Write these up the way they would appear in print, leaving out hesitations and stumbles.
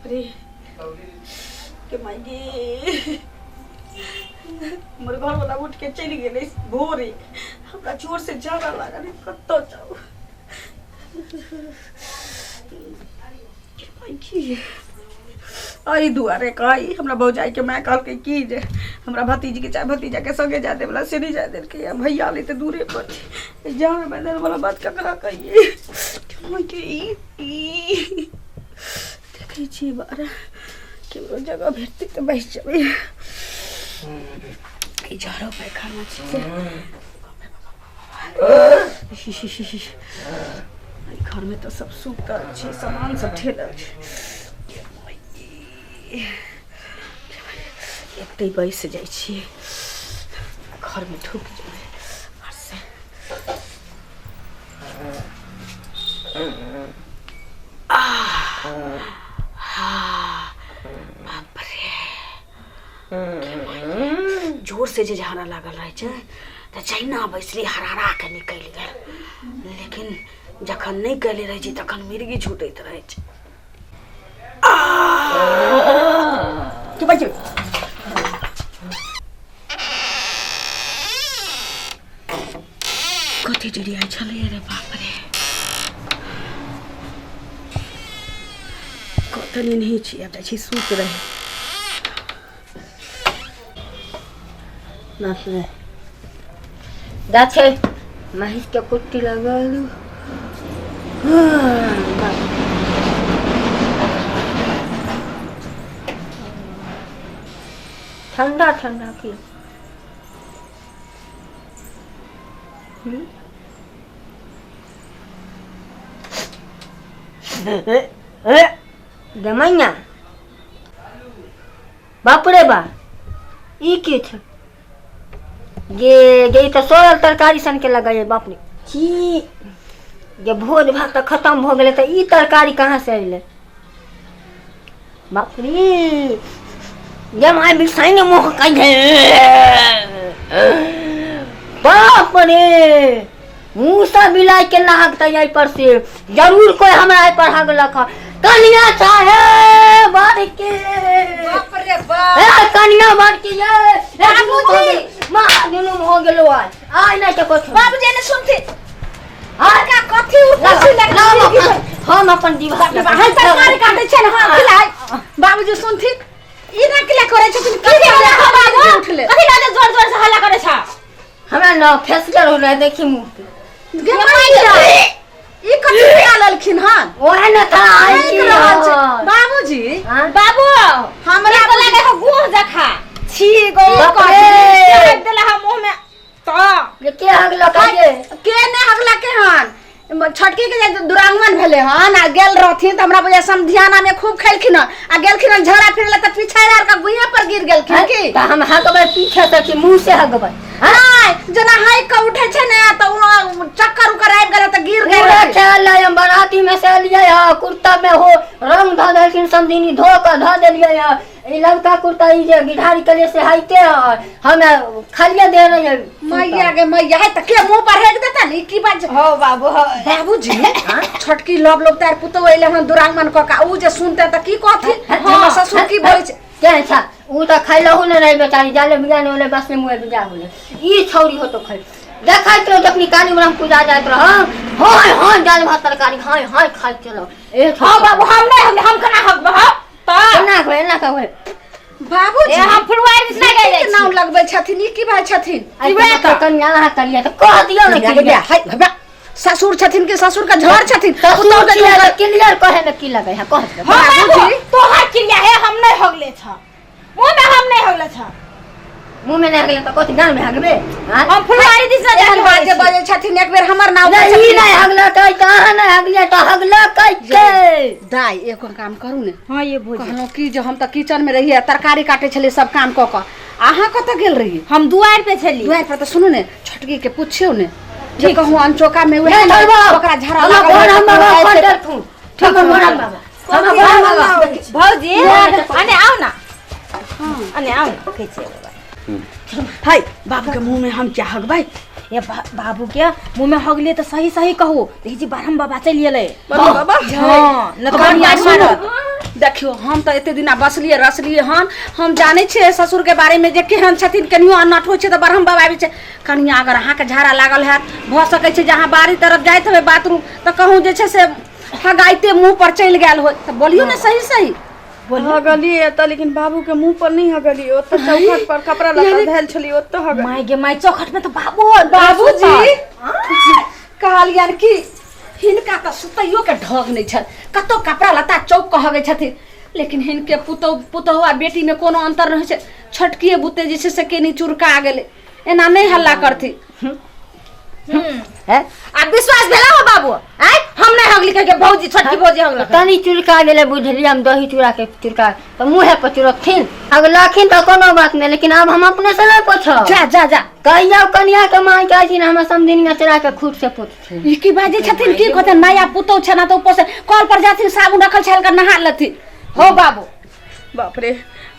बाप रे के माय गे, हमर घरवला उठ के चलि गेलै भोरे, हमरा जोर से झाड़ा लागल, कतऽ जाउ? के माय गे, एहि दुआरे कहै हमरा भौजाइके माय कहलकै कि जे हमरा भतीजीके चाहे भतीजाके सङ्गे जाय देवला, से नहि जाय देलकै। आ भैया ले तऽ दूरे पर छै। जान बदल वाला बात ककरा कहियै? के ई देखै छियै बारा केकरो जगह भेटतै तऽ बैस जेबै। ई झाड़ो पैखाना छै। एहि घरमे तऽ सब सुतल छै, सामान सब ठेलल छै। एतै बैस जाइ छियै, घरमे ढुकि जेबै से। बाप रे, जोर से जे झाड़ा लागल रहै छै तऽ जहिना बैसली हरहरा के निकलि गेल, लेकिन जखन नहि कयले रहै छी तखन मिर्गी छूटैत रहै छै। की बाजू, कथी डिरियाइ छलै रे? बाप रे, कतऽ नहीं छी। आब जाइ छी सुत रहे। बाप रे, गाछे महीष के कुट्टी लगल। ठंडा ठंडा की जमैया। बाप रे बा, ई की छै गे? गे, ई तऽ सड़ल तरकारी सन के लगैए। बाप रे, छी जे भोज भात तऽ खतम भऽ गेलै तऽ ई तरकारी कहाँ से अयलै? बाप रे, गे माय, बिसाइन मुँह कहे। बाप रे, मूसा बिलाई के लहकतै एहि पर से। जरूर कोई हमरा एहि पर हगलक ह। कनिया चाहे बढ़ के। बाप रे बाप। ए कनिया बढ़ के ये ए दुनू बाबूजी। हो गेल माँ, दुनू हो गेलो। आइ आइ नहि तऽ कुछ। बाबूजी ने सुनथिन। आइ का कथी उठल छै? हम अपन जीवा हम तरकारी काटै छियै ने। हाँ, खिलाइ। बाबूजी सुनथिन, ई ना किला करै छथिन? की भेलै? बाबूजी उठले। कथी लाजे जोर जोर से हल्ला करे छ? हमरा न फेसियल हो रहा है, देखी मुंह पे। गे मैया, ई कथी लगा लेलखिन हन? ओहे न था आई देख की रहल छै बाबूजी। हाँ? बाबू, हमरा हमरा लागे हो गुह जखा छी गो। बाप कथी रे। हक देला हम मुंह में तो ये के हगला कहिए? के ने हगला के हन? छोटकी के जे दुरांगमन भेले हन आ गेल रहथिन तऽ हमरा बुझाय समधियाना में खूब खेलखिन हन आ गेलखिन हन झगड़ा फिरले तऽ पीछा आर के गुइया पर गिर गेलखिन की? तऽ हम हगबै पीछे से कि मुंह से हगबै? नहि, जेना हाइक के उठे छै ने तऽ ओ चक्कर उकर आबि गेलै तऽ गिर गेल। पूरा ख्याल है, हम बराती में से लिए है, कुर्ता में हो रंग धऽ देलखिन समधिनी, धो कऽ धऽ देलियै है। ई ललका कुर्ता ई जे गिरधारी के लिए से हाइते है, हमे खालिए दे रहे हैं। मैया गे मैया, है तऽ के मुंह पर हेक देता ने? ई की बात छै? हो बाबू, हो। बाबूजी, छोटकी लब लोग तार पुतोह अइले हन दुरांगमन कऽ के, उ जे सुनते तऽ की कहथिन जे हमर ससुर की बोलै छै? के छा उ तऽ खैलहु नहि रहे बेचारी, जाले बिया नहि होले, बस में मुँह बिया होले। ई छौरी हो तो खै देखैत रहो, जखनी काली ब्रह्म पूजा जाइत रह, हाय हाय दाल भात तरकारी हाय हाय खाइत रहो। ए हाँ बाबू, हम नहीं, हम हम केना हक बह तऽ एना कहै, एना कहै। बाबूजी, ए हम फुलवारी दिस नहि के गेल नाम लगबै छथिन? ई की भाई छथिन? आई तऽ कनिया अहाँ कनिया तऽ कह दियौ ने। कनिया के बियाह है भैया, ससुर छथिन कि ससुर के झड़ छथिन? पुतोह के क्लियर क्लियर कहे में की लगे है, कह दियौ। हाँ बाबू, बाबूजी। तोहर क्रिया है, हम नहीं हगले छ मुंह में, हम नहीं हगले छ। मुँह में नहीं हगले तऽ कथी गान में हगबे? हाँ? हम फुलवारी दिस नहि एहन बात जे जाके बजै छथिन, एक बेर हमर नाम नहीं, ई नहीं हगलकै तऽ अहाँ नहीं हगलियै तऽ हगलकै के? दाइ, एगो काम करू ने। हां ये भोज। कहलहुँ कि जे हम तऽ किचन में रहियै, तरकारी काटै छलियै सब काम कऽ कऽ। अहाँ कतऽ गेल रहियै? हम दुआरि पे छली। दुआरि पर तऽ सुनू ने, छोटकी के पुछियौ ने जे कहूँ अनचोका में उएह नहीं ने छोड़बो। ओकरा झड़ा हमर लागल गोड़ रहै हम तऽ बाबा आबि फोन के- देलखुन। हमर गोड़ हम बाबा, हमर गोड़ हम बाबा। भौजी, अने आउ ना, अने आउ ना, कहै छियै बाबा। हाय बाबू के मुंह में हम क्या हगबै? ये बाबू के मुंह में हगलिए तऽ सही सही कहू, देखै छी ब्राह्मण बाबा चलि गेलै। बाबा हँ, न तऽ कनिया मारत। देखियौ, हम तऽ एते दिना बसलियै रसलियै हन, हम जानै छियै ससुर के बारे में जे केहन छथिन। कनियो अनठ होइ छै तऽ ब्रह्म बाबा आबै छै। कनिया, अगर अहाँके झाड़ा लागल हैत, भऽ सकै छै जे अहाँ बाड़ी तरफ जाइत हेबै बाथरूम, तऽ कहूँ जे छै से हगाइते मुँह पर चलि गेल होय, तऽ बोलियौ ने सही सही। हगलियै तऽ, लेकिन बाबू के मुंह पर नहीं हगलियै। ओतऽ चौखट पर कपड़ा लत्ता धैल छलियै, ओतऽ हगलियै। माय गे माय, चौखट में तऽ बाबू बाबूजी कहलियनि कि हिनका तऽ सुतैयो के ढग नहि छनि, कतौ कपड़ा लत्ता चौक के हगै छथिन, लेकिन हिनके पुतहु पुतहु आ बेटी में कोनो अंतर नहि होइ छै। छोटकिए बुते जे छै से केनी चुरका गेलै, एना नहि हल्ला करथिन। हैं? आ विश्वास भेला हो बाबू? आय, हम नहीं हगली कह के भौजी, छोटकी भौजी हगलक। तनी चुरका गेलै बुझलियै, हम दही चूड़ा के चुरका तऽ मुँहे पर चुरकथिन, हगलखिन तऽ कोनो बात नहि, लेकिन आब हम अपने से नहि पोछब। जा जा जा। कहियो कनिया के माय कहै छी हमरा समधिनिया चोरा के खूट से पोछथिन। ई की बाजै छथिन? की कहते, नया पुतहु छै ना, तऽ ऊपर से कल पर जाथिन, साबुन रखल छै, हल्का नहा लेथिन। हो बाबू। बाप रे,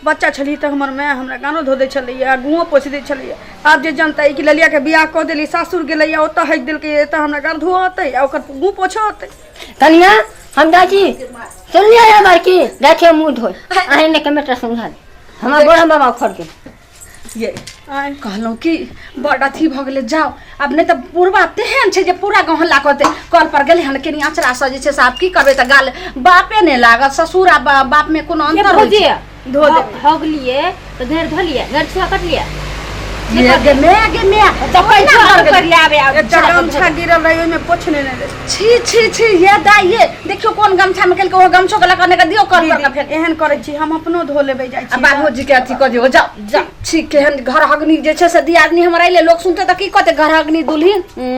बच्चा छली तऽ हमर माय हमरा गानो धो दै छलैया, गुओ पोछि दै छलैया। आब जे जनतै कि ललिया के बियाह कऽ देली, सासुर गेलैया, ओतऽ हगि देलकै, एतऽ हमरा गान धोअतै आ ओकर मुँह पोछतै। कनिया, हम जाइ छी, सुनलियै? हे बड़की, जाइ छियै मुँह धोइ, अहीं ने कमेटा समझा दे हमरा, बड़ बाबा उखड़ गेल। ये आँय। कहलहुँ कि बड अथी भऽ गेलै, जाउ आब, नहि तऽ बुढ़बा तेहन छै जे पूरा गाँव हल्ला करतै। कल पर गेलै हन कनि अचरासँ जे छै से, आब की करबै तऽ गाल बापे नहि लागत। ससुर आ बाप में कोनो ये अंतर होइ भौजी छै? धो देबै। हगलिए तऽ घेर धोलिए, घेर छुआ कटलिए। ये गे मे गे मे, चप्पल केना भऽ गेलै? कर ले आबे आब। एकटा गमछा गिरल रहै, ओहिमे पोछने नहि रहै। छी छी छी, ये दाइ ये, देखियौ कोन गमछा में केलकै। ओ गमछो के लऽ कऽ दियौ कल पर के फेर। एहन करै छी, हम अपनो धो लेबै, जाइ आ छी। बाबूजी के अथी कऽ दियौ, जाउ जाउ। छी, केहन घर हगनी जे छै से दियादनी हमर अयलै, लोक सुनतै तऽ की कहतै, घर हगनी दुल्हिन।